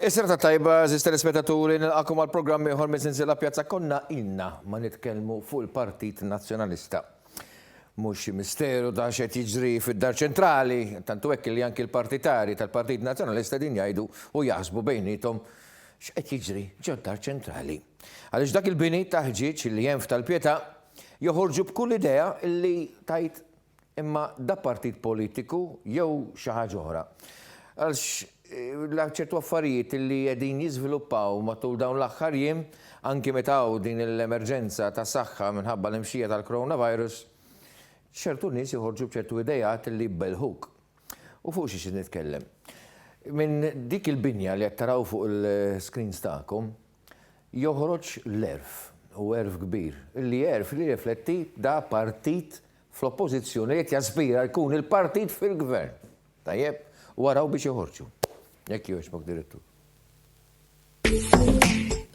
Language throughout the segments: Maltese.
Is-serata tajba, żis telespettaturi, nilqakom għal programm ieħor minn Sinsiela Pjazza konna ilna ma nitkellmu fuq il-Partit Nazzjonalista. Mhux xi misteru dan x'qed jiġri fid-Dar Ċentrali, tantu hekk li anki l-partitari tal-Partit Nazzjonalista din jgħidu u jaħsbu bejniethom x'qed jiġri ġod-Dar Ċentrali. Għaliex dak il-bini ta' ħġieġ li hemm f'Tal-Pietà joħorġu b'kull idea li tgħid imma da partit politiku jew xi ħaġa oħra. Għalx ċertu affarijiet li qegħdin jiżviluppaw matul dawn l-aħħar jiem, anki meta hawn din l-emerġenza ta' saħħa minħabba l-imxija tal-coronavirus, ċertu nies joħorġu b'ċertu ideat li jbellħuk. U fuq xiex nitkellem? Minn dik il-binja li qed taraw fuq il-screens tagħkom, joħroġ l-għerf, u għerf kbir, li għerf li jirrifletti da partit fl-oppożizzjoni li qed jaspira jkun il-partit fil-gvern. Tajjeb, u araw biex joħorġu. Jekk jogħġbok, direttur.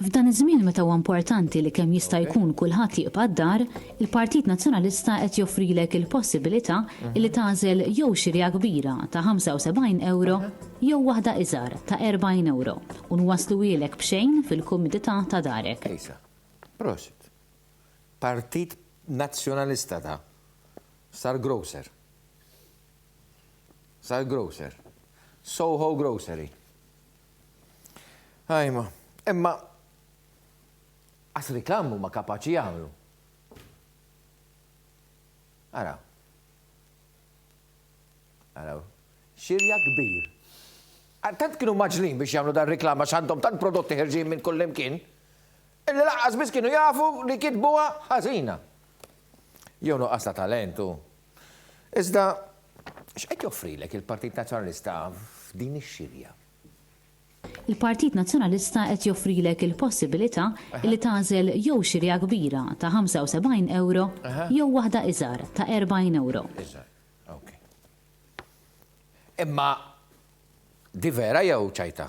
F'dan iż-żmien meta huwa importanti li kemm jista' jkun kulħadd jibqa' d-dar, il-Partit Nazzjonalista qed joffrilek il-possibilità li tagħżel jew xirja kbira ta' 75 ewro jew waħda iżgħar ta' 40 ewro u nwassluhielek b'xejn fil-kumdità ta' darek. Isa. Prosit. Partit Nazzjonalista ta' sar grocer. Sar grocer. Soho Grocery. Ajma. Imma qas riklam huma kapaċi jagħmlu. Araw. Araw. Xirja kbir. Tant kienu mgħaġġlin biex jagħmlu dan riklam għax għandhom tant prodotti ħerġin minn kullimkien, illi lanqas biss kienu jafu li kitbuha ħażina. Jew nuqqas ta' talent hu. Iżda x'qed joffrilek il-Partit Nazzjonalista f'din ix-xirja? Il-Partit Nazzjonalista qed joffrilek il-possibilità li tagħżel jew xirja kbira ta' 75 ewro jew waħda iżgħar ta' 40 ewro. Iżgħar, ok. Imma di vera jew ċajta?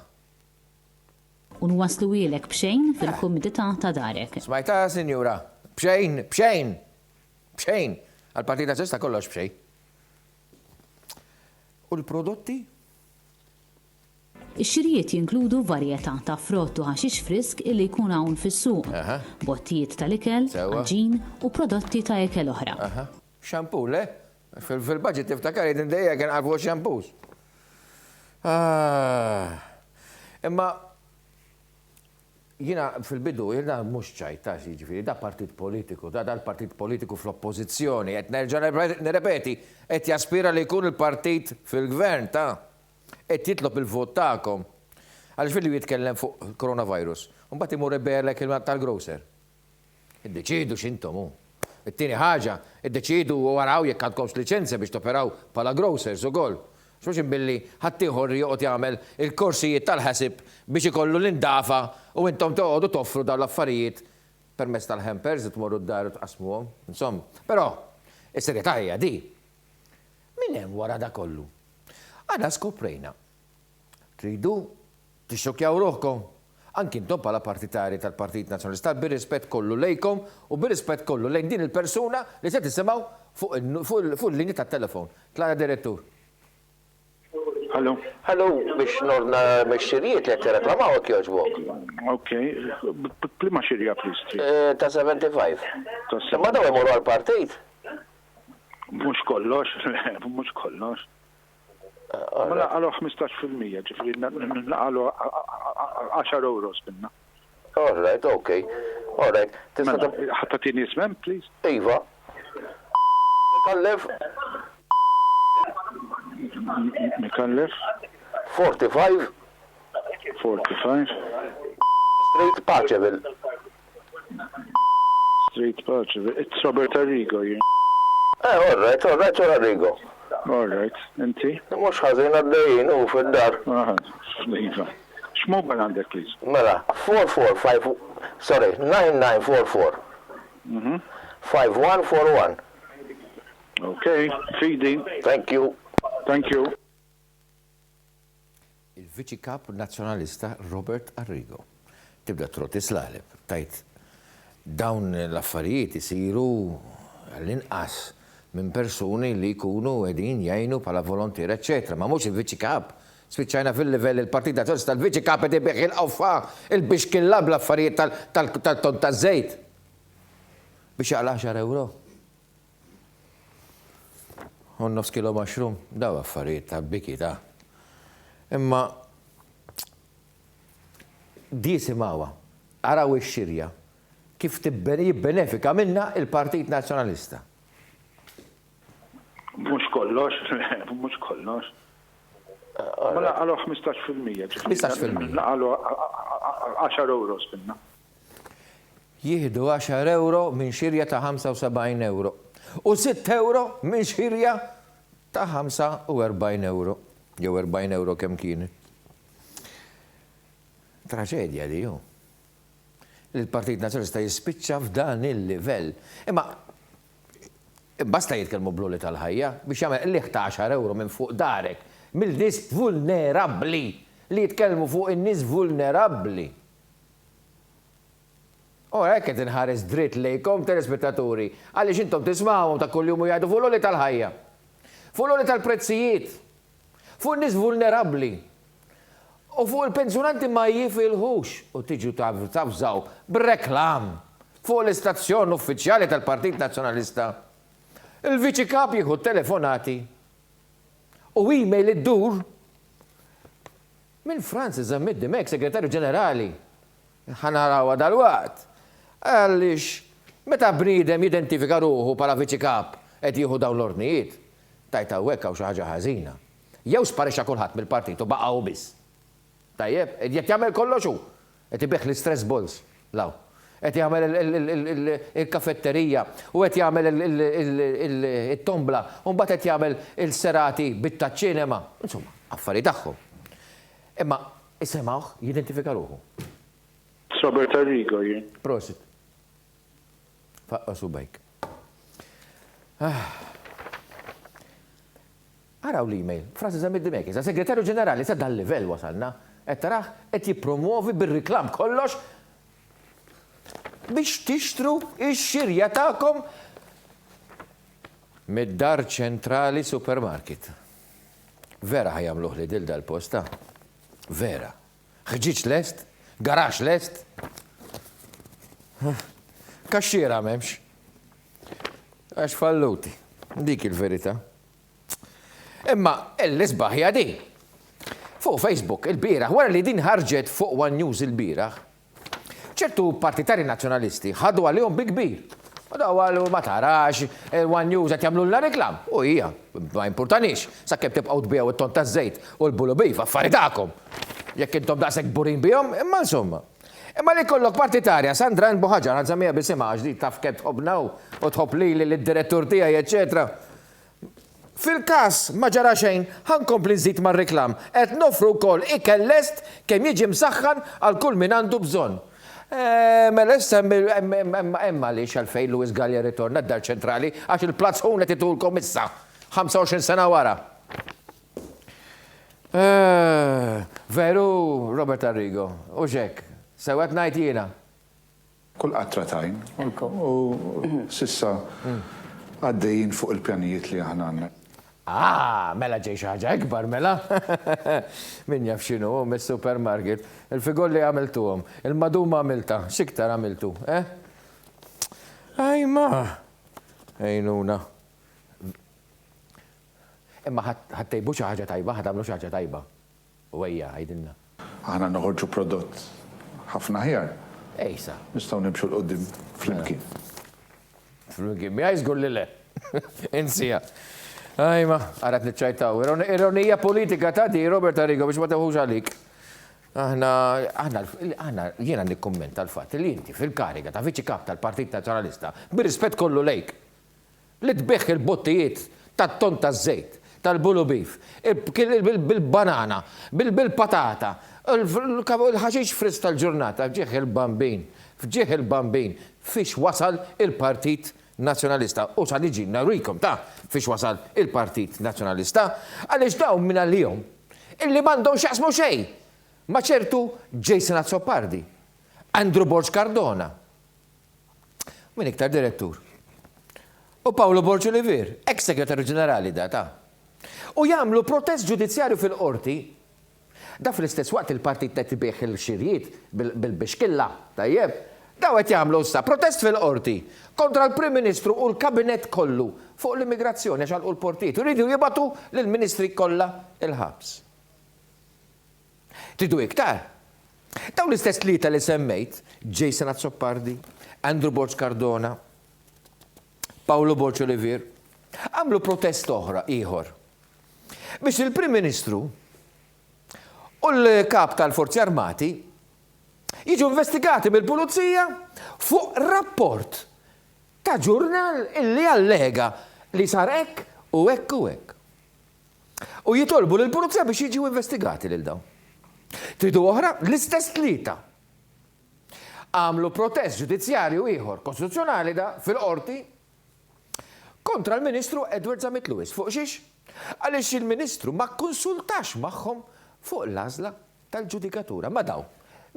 U nwassluhielek b'xejn fil-kumdità ta' darek. Smajtha, sinjura? B'xejn, b'xejn! B'xejn! Għall-Partit Nazzjonalista kollox b'xejn. U l-prodotti? Ix-xirjiet jinkludu varjetà ta' frott u ħaxix frisk illi jkun hawn fis-suq, bottijiet tal-ikel, għaġin u prodotti ta' ikel oħra. Shampoo, le? Fil-budget tiftakar jien dejjem kien qalbu shampoos. Ah. Imma jiena fil-bidu, jiena mhux ċajt ta' jiġifieri, da partit politiku, da dal-partit politiku fl-oppożizzjoni, qed nerġa' nirrepeti, qed jaspira li jkun il-partit fil-gvern ta' Qed jitlob il-vot tagħkom. Għaliex filli jitkellem fuq il-coronavirus, imbagħad imur ibegħlek tal-grocer. Iddeċiedu x'intom hu. It-tieni ħaġa, iddeċiedu u araw jekk għandkomx liċenzja biex toperaw bħala grocers ukoll. Għax mhux imbilli ħaddieħor joqgħod jagħmel il-korsijiet tal-ħasib biex ikollu l-indafa u intom toqgħodu toffru dawn l-affarijiet permezz tal-hampers u tmorru d-dar u tqassmuhom. Insomma. Però, is-serjetà hija di. Min hemm wara da kollu? Aħna skoprejna. Tridu tixxokkjaw ruħkom? Anki intom bħala partitarji tal-Partit Nazzjonalista bir-rispett kollu lejkom u bir-rispett kollu lejn din il-persuna li se tisimgħu fuq il-linja tat-telefon. Tlaqna Direttur. Hello. Hello, biex nordna mix-xirjiet li qed tirreklamaw jekk jogħġbok. Ok, b'liema xirja please? Ta' 75. Ta' 75. Imma dawn imorru għall-partit? Mhux kollox, le, mhux kollox. Ma naqalu 15%, ġifieri naqalu 10 euros minna. All right, ok. All right. Tista' mela, ħadd tagħtini ismem, please? Iva. Mikallef. Mikallef. 45. 45. Street Paceville. Street Paceville. It's Robert Arrigo here. Eh, all right, all right, Sir Arrigo. All right, inti? Mhux ħażin għaddejjin u fid-dar. Aha, iva. X'mobile għandek, please? Mela, 445, sorry, 9944. Mhm. 5141. Okay, fidi. Thank you. Thank you. Il-Viċi Kap Nazzjonalista Robert Arrigo. Tibda trotti slaleb, tgħid dawn l-affarijiet isiru għall-inqas minn persuni li jkunu qegħdin jgħinu bħala volontier eċċetera, ma mhux il-Viċi Kap. Spiċċajna fil-livell li l-Partit Nazzjonalista l-Viċi Kap qed ibigħ il-qoffa, il-bixkilla bl-affarijiet tal-tonn taż-żejt biex jaqla' għaxar ewro. U nofs kilo mushroom, daw affarijiet ta' biki ta'. Imma di simgħuha, araw ix-xirja kif jibbenefika minnha il-Partit Nazzjonalista. Mhux kollox, mhux kollox. Ma laqalu 15%. 15%. Laqalu 10 euros minna. Jieħdu 10 euro minn xirja ta' 75 euro u 6 euro minn xirja ta' 45 euro jew 40 euro kemm kienet. Traġedja di hu. Li l-Partit Nazzjonalista jispiċċa f'dan il-livell. Imma Basta jitkellmu bl-għoli tal-ħajja biex jagħmel qligħ ta' għaxar ewro minn fuq darek mill-nies vulnerabbli li jitkellmu fuq in-nies vulnerabbli. Ora hekk qed inħares dritt lejkom telespettaturi għaliex intom tismgħuhom ta' kuljum u jgħidu fuq l-għoli tal-ħajja. Fuq l-għoli tal-prezzijiet. Fuq in-nies vulnerabbli. U fuq il-pensjonanti ma jifilħux u tiġu tavżaw b'reklam fuq l-istazzjon uffiċjali tal-Partit Nazzjonalista. Il-Viċi Kap jieħu telefonati u email iddur minn Francis Zammit Dimech, Segretarju Ġenerali. Ħa narawha dalwaqt. Għaliex meta bniedem jidentifika ruħu bħala Viċi Kap qed jieħu dawn l-ordnijiet, tgħid hawnhekk hawn xi ħaġa ħażina. Jew sparixxa kulħadd mill-partit u baqa' hu biss. Tajjeb, qed jagħmel kollox hu. Qed ibigħ l-istress balls 'l hawn. Qed jagħmel il-kafetterija u qed jagħmel it-tombla u mbagħad qed jagħmel il-serati bit-taċ-ċinema. Insomma, affari tagħhom. Imma isimgħuh jidentifika ruħu. Robert Arrigo jien. Prosit. Faqqa' subgħajk. Ah. Araw l-email, Francis Zammit Dimech, iżda Segretarju Ġenerali sa dal-livell wasalna. Qed tarah qed jippromwovi bir-riklam kollox biex tixtru x-xirja tagħkom mid-Dar Ċentrali Supermarket. Vera ħa jagħmluh Lidl dal-post ha. Vera. Ħġieġ lest, garaxx lest. Kaxxiera m'hemmx. Għax falluti. Dik il-verità. Imma l-isbaħ hija din. Fuq Facebook ilbieraħ, wara li din ħarġet fuq one News ilbieraħ, ċertu partitarji Nazzjonalisti ħadu għalihom bi kbir. U daw qalu ma tarax, one News qed jagħmlulna reklam. U hija, ma jimpurtanix, sakemm tibqgħu tbigħu t-tonn taż-żejt u l-bulu beef, affari tagħkom. Jekk intom daqshekk kburin bihom, imma insomma. Imma li jkollok partitarja, Sandra Ann Buhaġar, ħa nsemmiha b'isimha għax di taf kemm tħobbna u tħobb lili, lid-direttur tiegħi, eċċetera. Fil-każ ma ġara xejn, ħa nkompli nżid mar-reklam. Qed noffru wkoll ikel lest kemm jiġi msaħħan għal kull min għandu bżonn. Eh, mela issa hemm hemm hemm għaliex għalfejn Louis Galea rritorna d-Dar Ċentrali għax il-plazzun qed itulkom issa, 25 sena wara. Eh, veru Robert Arrigo, u x'hekk, sew qed ngħid jiena. Kull qatra tgħin. U s'issa għaddejjin fuq il-pjanijiet li aħna għandna. Ah, mela ġej xi ħaġa ikbar mela. Min jaf x'inhu hu mis-supermarket. Il-figolli għamiltuhom, il-maduma għamiltha, x'iktar għamiltu, eh? Ajma! Għinuna. Imma ħa ttejbu xi ħaġa tajba, ħa tagħmlu xi ħaġa tajba. U ejja, għidilna. Aħna noħorġu prodott ħafna aħjar. Ejsa. Nistgħu nimxu 'l quddiem flimkien. Flimkien miegħi żgur li le. Insiha. Ajma, ara qed niċċajtaw. Ironija politika ta' di, Robert Arrigo, biex ma teħux għalik. Aħna, aħna, aħna, jiena nikkummenta l-fatt li inti fil-kariga ta' Viċi Kap tal-Partit Nazzjonalista, bir-rispett kollu lejk, Li tbigħ il-bottijiet tat-tonn taż-żejt, tal-bulu beef, bil-banana, bil-patata, il-ħaxix frisk tal-ġurnata, f'ġieħ il-Bambin, f'ġieħ il-Bambin, fiex wasal il-Partit Nazzjonalista. U sa niġi nurikom ta' fiex wasal il-Partit Nazzjonalista, għaliex dawn mingħalihom illi m'għandhom x'jaqsmu xejn ma' ċertu Jason Azzopardi, Andrew Borg Cardona, Min iktar direttur? U Paolo Borg Olivier, ex segretarju ġenerali da ta'. U jagħmlu protest ġudizzjarju fil-qorti. Da fl-istess waqt il-partit qed ibigħ il-xirjiet bil-bixkilla, tajjeb? Dawn qed jagħmlu issa protest fil-Qorti kontra l-Prim Ministru u l-Kabinett kollu fuq l-immigrazzjoni għax għalqu l-portijiet u jridu jibgħatu lill-Ministri kollha l-ħabs. Tridu iktar? Dawn l-istess tlieta li semmejt, Jason Azzopardi, Andrew Borg Cardona, Paolo Borg Olivier, għamlu protest oħra ieħor biex il-Prim Ministru u l-Kap tal-Forzi Armati jiġu investigati mill-Pulizija fuq rapport ta' ġurnal illi allega li sar hekk u hekk u hekk. U jitolbu lill-Pulizija biex jiġu investigati lil dawn. Tridu oħra? L-istess tlieta għamlu protest ġudizzjarju ieħor, kostituzzjonali da, fil-Qorti kontra l-Ministru Edward Zammit Lewis. Fuq xiex? Għaliex il-Ministru ma kkonsultax magħhom fuq l-għażla tal-ġudikatura. Ma dawn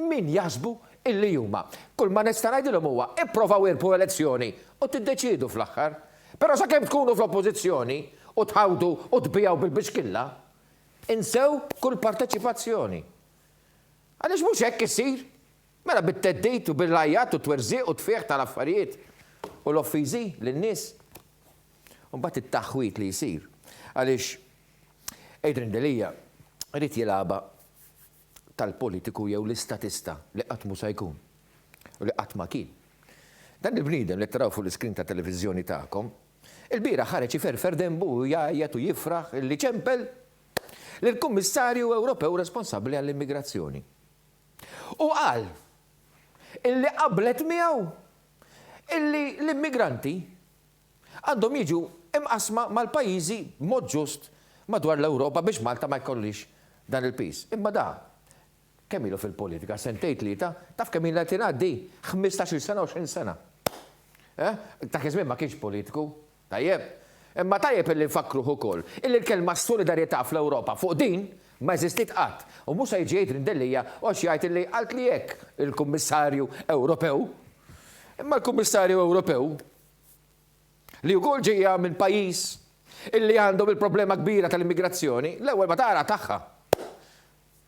min jaħsbu illi huma? Kull ma nista' ngħidilhom huwa ipprovaw irbħu elezzjoni u tiddeċiedu fl-aħħar. Però sakemm tkunu fl-Oppożizzjoni u tħawdu u tbigħu bil-bixkilla, insew kull parteċipazzjoni. Għaliex mhux hekk issir? Mela bit-theddid u bil-għajjat u t-twerżiq u t-tfigħ tal-affarijiet u l-offiżi lin-nies. U mbagħad it-taħwid li jsir. Għaliex Adrian Delia jrid jilgħabha tal-politiku jew l-istatista li qatt mhu sa jkun u li qatt ma kien. Dan il-bniedem li taraw fuq l-iskrin tat-televiżjoni tagħkom, ilbieraħ ħareġ iferfer denbu u jgħajjat u jifraħ illi ċempel lill-Kummissarju Ewropew responsabbli għall-immigrazzjoni. U qal illi qablet miegħu illi l-immigranti għandhom jiġu imqassma mal-pajjiżi b'mod ġust madwar l-Ewropa biex Malta ma jkollhiex dan il-piż. Imma da kemm ilu fil-politika? Sentejn, tlieta? Taf kemm ilha tingħad di? Ħmistax-il sena, 20 sena. Eh? Dak iż-żmien ma kienx politiku. Tajjeb. Imma tajjeb illi nfakkruh ukoll illi l-kelma solidarjetà fl-Ewropa fuq din ma eżistiet qatt. U mhux se jiġi Adrian Delia għax jgħid illi qaltli hekk il-Kummissarju Ewropew. Imma l-Kummissarju Ewropew, li wkoll ġejja minn pajjiż illi għandhom il-problema kbira tal-immigrazzjoni, l-ewwel ma tara tagħha.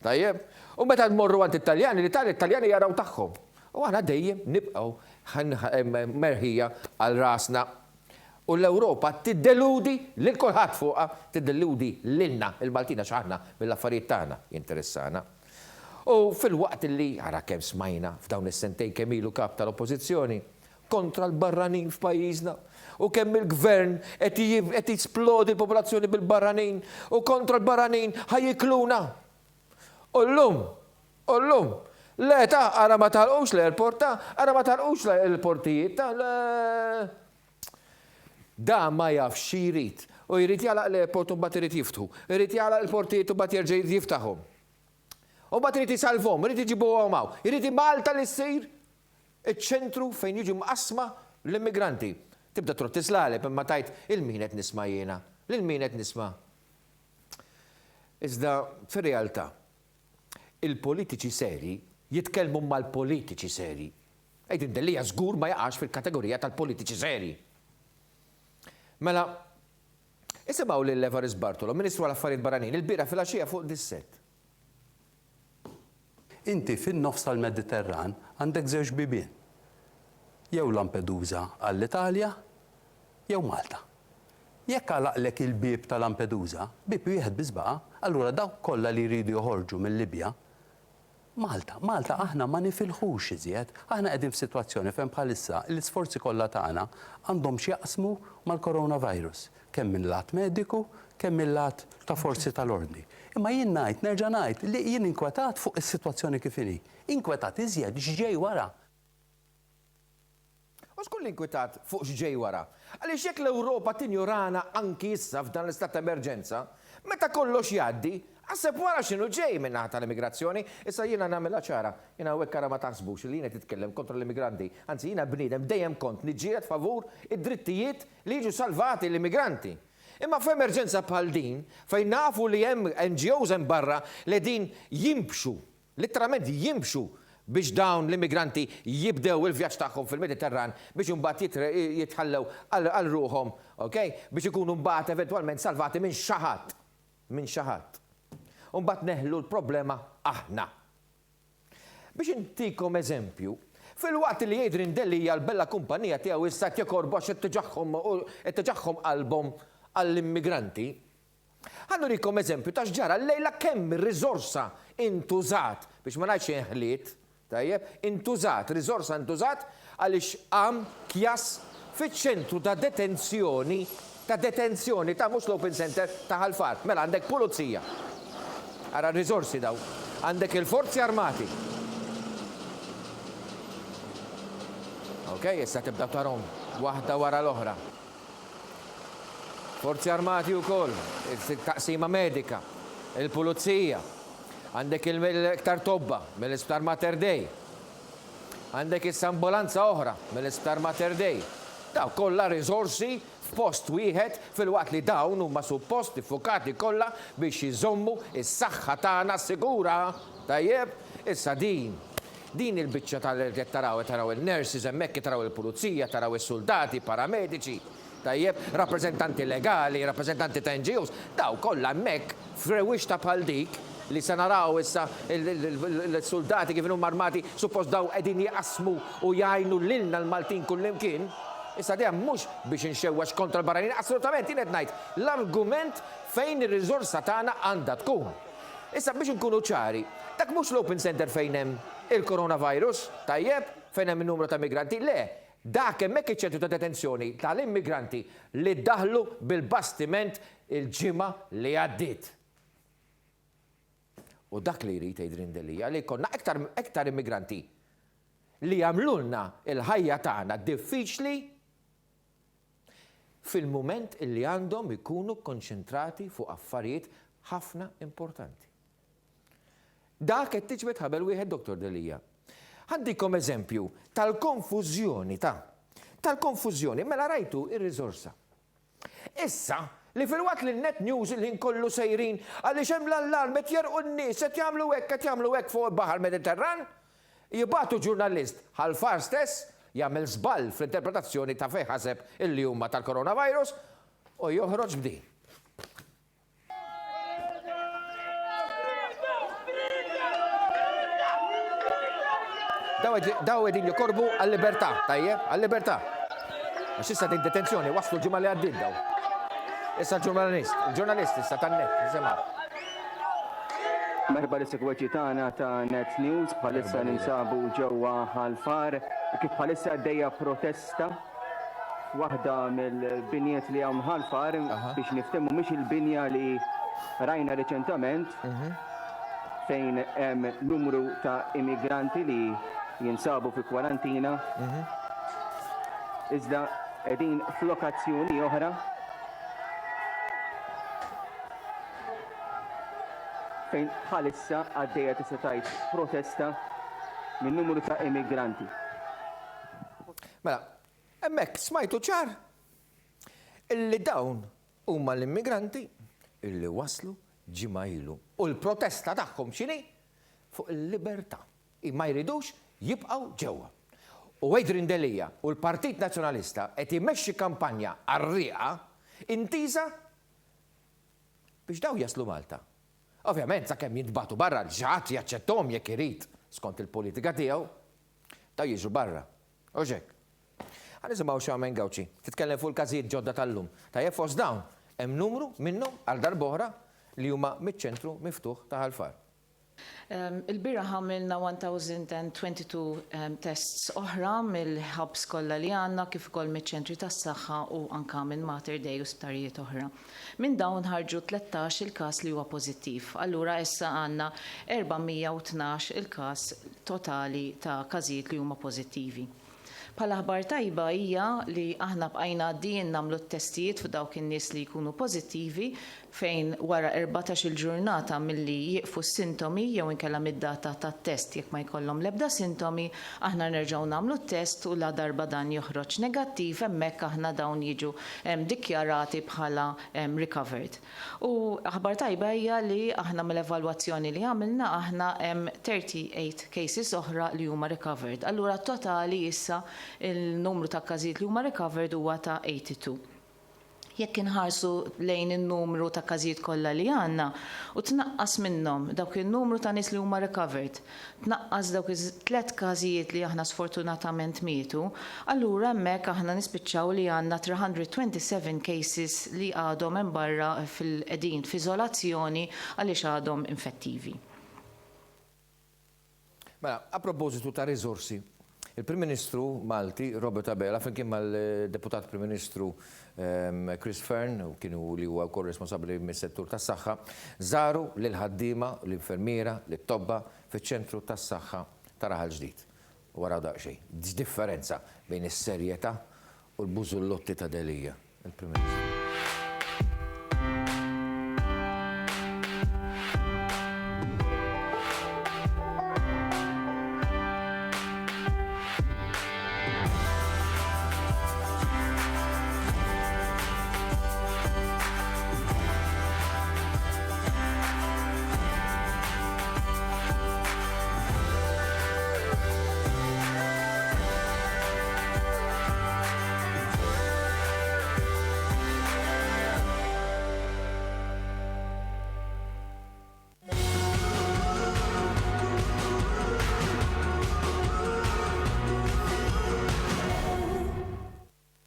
Tajjeb? U meta nmorru għand it-Taljani, l-Italja, it-Taljani jaraw tagħhom. U aħna dejjem nibqgħu merħija għal rasna. U l-Ewropa tiddeludi lil kulħadd fuqha, tiddeludi lilna, il-Maltin għax aħna mill-affarijiet tagħna jinteressana. U filwaqt li, ara kemm smajna f'dawn is-sentejn kemm ilu kap tal-Oppożizzjoni, kontra l-barranin f'pajjiżna u kemm il-gvern qed qed jisplodi l-popolazzjoni bil-barranin u kontra l-barranin ħa jikluna. U llum, u llum, le ta' ara ma tagħlqux l-airport ta' ara ma tagħlqux l-portijiet ta' le. Da ma jafx xi jrid. U jrid jagħlaq l-airport u mbagħad irid jiftħu. Irid jagħlaq il-portijiet u mbagħad jerġa' jrid jiftaħhom. U mbagħad irid isalvhom, irid iġibuhom hawn. Irid Malta li ssir Iċ-ċentru fejn jiġu mqassma l-immigranti. Tibda trodd is-slaleb imma tgħid 'il min qed nisma' jiena? Lil min qed nisma'? Iżda fir-realtà, il-politiċi serji jitkellmu mal-politiċi serji. Adrian Delia żgur ma jaqax fil-kategorija tal-politiċi serji. Mela, isimgħu lil Evarist Bartolo, Ministru għal-Affarijiet Barranin, ilbieraħ filgħaxija fuq Dissett. Inti fin-nofs tal-Mediterran għandek żewġ bibien. Jew Lampedusa għall-Italja jew Malta. Jekk għalaqlek il-bieb ta' Lampedusa, bieb wieħed biss baqa', allura dawk kollha li jridu joħorġu mil-Libja, Malta. Malta aħna ma nifilħux iżjed. Aħna qegħdin f'sitwazzjoni fejn bħalissa l-isforzi kollha tagħna għandhom x'jaqsmu mal-coronavirus, kemm minn lat mediku, kemm mil-lat ta' forzi tal-ordni. Imma jien ngħid, nerġa' ngħid, li jien inkwetat fuq is-sitwazzjoni kif inhi. Inkwetat iżjed x'ġej wara. U żgur li inkwetat fuq x'ġej wara. Għaliex jekk l-Ewropa tinjorana anki issa f'dan l-istat ta' emerġenza, meta kollox jgħaddi, aħseb wara x'inhu ġej min-naħa tal-immigrazzjoni. Issa jiena nagħmilha ċara, jiena hawnhekk ara ma taħsbux li jien qed nitkellem kontra l-immigranti. Anzi jiena bniedem dejjem kont niġġieled favur id-drittijiet li jiġu salvati l-immigranti. Imma f'emerġenza bħal din, fejn nafu li hemm NGOs hemm barra li qegħdin jinbxu, litteralment jinbxu biex dawn l-immigranti jibdew il-vjaġġ tagħhom fil-Mediterran biex imbagħad jitħallew għal ruħhom, ok, biex ikunu mbagħad eventwalment salvati minn xi ħadd, minn xi ħadd. U mbagħad neħlu l-problema aħna. Biex intikom eżempju, filwaqt li Adrian Delia l-bella kumpanija tiegħu issa qed jekorbu għax qed tiġagħhom qed tiġagħhom qalbhom għall-immigranti, ħa nurikom eżempju ta' x'ġara llejla kemm riżorsa intużat, biex ma ngħidx inħliet, Tajjeb, intużat, riżorsa intużat għaliex qam kjass fiċ-ċentru ta' detenzjoni, ta' detenzjoni, ta' mhux l-open centre, ta' Ħal Far. Mela għandek pulizija. Ara r-riżorsi dawn. Għandek il-forzi armati. Ok, issa tibda tarhom waħda wara l-oħra. Forzi Armati wkoll, it-taqsima medika, il-pulizija, għandek il-iktar tobba mill-Isptar Mater Dei. Għandek issa ambulanza oħra mill-Isptar Mater Dei. Dawn kollha riżorsi f'post wieħed filwaqt li dawn huma suppost iffukati kollha biex iżommu s-saħħa tagħna sigura. Tajjeb? Issa din Din il-biċċa tal qed taraw, qed taraw in-nurses hemmhekk, qed taraw il-pulizija, taraw is-suldati, paramediċi, tajjeb, rappreżentanti legali, rappreżentanti ta' NGOs, dawn kollha hemmhekk f'rewwixta bħal dik li se naraw issa l-suldati kif inhuma armati, suppost dawn qegħdin jqassmu u jgħinu lilna l-Maltin kullimkien. Issa dejjem mhux biex inxewwex kontra l-barranin, assolutament jien qed ngħid l-argument fejn ir-riżorsa tagħna għandha tkun. Issa biex inkunu ċari, dak mhux l-open centre fejn hemm il-coronavirus, tajjeb, fejn hemm in-numru ta' immigranti, le, dak hemmhekk iċ-ċentru ta' detenzjoni tal-immigranti li daħlu bil-bastiment il-ġimgħa li għaddiet. U dak li jrid Adrian Delia li jkollna iktar iktar immigranti li jagħmlulna l-ħajja tagħna diffiċli fil-mument illi għandhom ikunu kkonċentrati fuq affarijiet ħafna importanti. Dak qed tiġbed ħabel wieħed Dottor Delia. Ħa ntikom eżempju tal-konfużjoni ta' tal-konfużjoni mela rajtu ir-riżorsa. Issa li filwaqt li n-Net News il-ħin kollu sejrin għaliex hemm l-allarm qed jerqu n-nies qed jagħmlu hekk qed jagħmlu hekk fuq il-baħar Mediterran, Jibagħtu ġurnalist Ħal Far stess jagħmel żball fl-interpretazzjoni ta' fejn ħaseb illi huma tal-coronavirus u joħroġ b'din. Daw qegħdin jokorbu għal-libertà, tajjeb, għal-libertà. Għax issa din detenzjoni waslu l-ġimgħa li għaddiet daw. Issa l-ġurnalist, il-ġurnalist issa tan-net, nisimgħu. Merħba lis-segwaċi tagħna ta' Net News, bħalissa ninsabu ġewwa Ħal Far, kif bħalissa għaddejja protesta f'waħda mill-binjiet li hawn Ħal Far biex niftehmu mhix il-binja li rajna riċentament mhm. fejn hemm numru ta' immigranti li jinsabu fi kwarantina. Mhm. Iżda qegħdin f'lokazzjoni oħra fejn bħalissa għaddejja tista' tgħid protesta minn numru ta' immigranti. Mela, hemmhekk smajtu ċar illi dawn huma l-immigranti illi waslu ġimgħa ilu. U l-protesta tagħhom x'inhi? Fuq il-libertà. Ma jridux jibqgħu ġewwa. U Adrian Delia u l-Partit Nazzjonalista qed imexxi kampanja qarrieqa intiża biex dawn jaslu Malta. Ovvjament sakemm jintbagħtu barra xi ħadd jaċċetthom jekk irid skont il-politika tiegħu, dawn jiġu barra. Hux hekk? Ħa nisimgħu Charmaine Gauci titkellem fuq il-każijiet ġodda tal-lum. Tajjeb fost dawn hemm numru minnhom għal darb'oħra li huma miċ-ċentru miftuħ ta' Ħal Far. Il-bieraħ għamilna 1,022 tests oħra mill-hubs kollha li għandna kif ukoll miċ-ċentri tas-saħħa u anke minn Mater Dei u sptarijiet oħra. Minn dawn ħarġu 13 il-każ li huwa pożittiv. Allura issa għandna 412 il-każ totali ta' każijiet li huma pożittivi. Bħala aħbar tajba hija li aħna bqajna għaddijin nagħmlu t-testijiet fuq dawk in-nies li jkunu pożittivi fejn wara 14-il ġurnata milli jieqfu s-sintomi jew inkella mid-data tat-test jekk ma jkollhom l-ebda sintomi aħna nerġgħu nagħmlu t-test u ladarba dan joħroġ negattiv hemmhekk aħna dawn jiġu dikjarati bħala recovered. U aħbar tajba hija li aħna mill-evalwazzjoni li għamilna aħna hemm 38 cases oħra li huma recovered. Allura totali issa il-numru ta' każijiet li huma recovered huwa ta' 82. Jekk inħarsu lejn in-numru ta' każijiet kollha li għandna u tnaqqas minnhom dawk in-numru ta' nies li huma recovered, tnaqqas dawk it-tlett każijiet li aħna sfortunatament mietu, allura hemmhekk aħna nispiċċaw li għandna 327 cases li għadhom hemm barra fil qegħdin f'iżolazzjoni għaliex għadhom infettivi. Mela, a propositu ta' riżorsi, il-Prim Ministru Malti Robert Abela flimkien mal-Deputat Prim Ministru Chris Fearne, u kienu li huwa wkoll responsabbli mis-settur tas-saħħa, żaru lill-ħaddiema, l-infermiera, lit-tobba fiċ-ċentru tas-saħħa ta' Raħal Ġdid. U araw daqsxejn, x'differenza bejn is-serjetà u l-bużullotti ta' Delia, il-Prim Ministru.